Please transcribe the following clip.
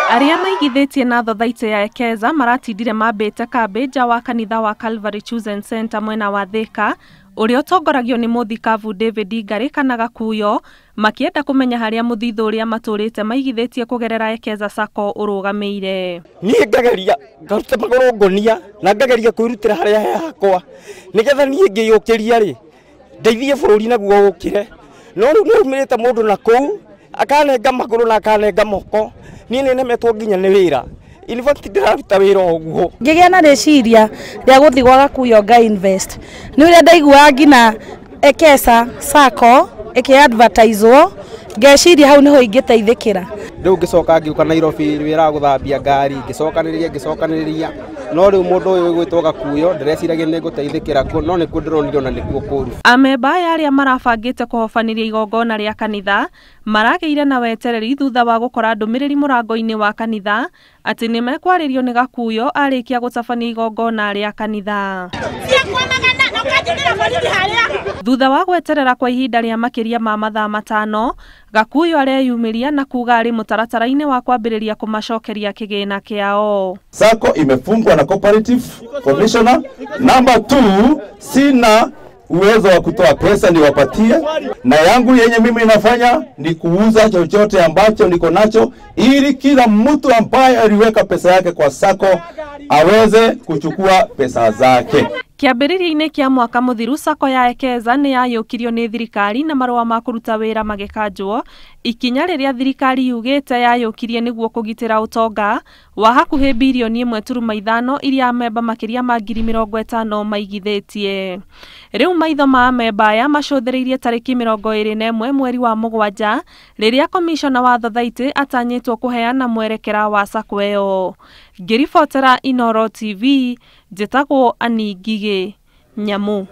Arĩa maigithĩtie na thothaitĩ ya Ekeza maratindire mambĩte kambĩ nja wa kanitha wa Calvary Chosen Center mwena wa Thika ũrĩa ũtongoragio nĩ mũthikabu David Ngarĩ kana Gakuyo, makĩenda kũmenya harĩa mũthithũ ũrĩa matũrĩte maigithĩtie kũgerera Ekeza Sacco ũrũgamĩire. Niĩ ngageria ngaruta magũrũ ngonia na ngageria kwĩrutĩra harĩa he hakwa nĩgetha niĩ ngĩyũkĩria rĩ ndeithie bũrũri naguo ũkĩre, no rĩu nĩaumĩrĩte mũndũ na kũu akanenga magũrũ na akanenga moko. Niĩ nĩ nemetwo nginya nĩ wĩra. In fact ndĩraruta wĩra o ũguo. Ngĩgĩa na rĩciria rĩa gũthiĩ gwa Gakuyo nga invest. Nĩ ũrĩa ndaiguaga nginya Ekeza Sacco ĩkĩ-advertise-wo, ngeciria hau nĩho ingĩteithĩkĩra. Rĩu ngĩcoka ngĩũka Nairobi wĩra wa gũthambia ngari, ngĩcokanĩrĩria, no rĩu mũndũ ũyũ ũgwĩtwo Gakuyo ndĩreciragia nĩ ngũteithĩkĩra kuo, no nĩkuo ndĩronire ona nĩkuo kũru. Amemba aya arĩa marabangĩte kũhobanĩria igongona rĩa kanitha maragĩire na wetereri thutha wa gũkora ndũmĩrĩri mũrango-inĩ wa kanitha atĩ nĩ mekwarĩrio nĩ Gakuyo arĩkia gũtabania igongona rĩa kanitha. Thutha wa gweterera kwa ihinda rĩa makĩria ma mathaa 5, Gakuyo areyumĩria na kuga arĩ mũtaratara-inĩ wa kwambĩrĩria kũmacokeria kĩgĩna kĩao. Sacco imefungwa na Cooperative Commissioner. Number 2, sina uwezo wa kutoa pesa niwapatie, na yangu yenye mimi nafanya ni kuuza chochote ambacho niko nacho ili kila mtu ambaye aliweka pesa yake kwa Sacco aweze kuchukua pesa zake. Kĩambĩrĩria-inĩ kĩa mwaka mũthiru Sacco ya Ekeza nĩ yayũkirio nĩ thirikari na marũa ma kũruta wĩra magĩkanjwo, ikinya rĩrĩa thirikari yugĩte yayũkirie nĩguo kũgitĩra ũtonga wa hakuhĩ birioni 1.5 iria amemba makĩria ma 50,000 maigithĩtie. Rĩu maitho ma amemba aya macũthĩrĩirie tarĩki 21 mweri wa 7 rĩrĩa komishona wa thothaitĩ atanyĩtwo kũheana mwerekera wa Sacco ĩyo. Ngĩribotera Inooro TV, njĩtagwo Annie Ngigĩ Nyamu.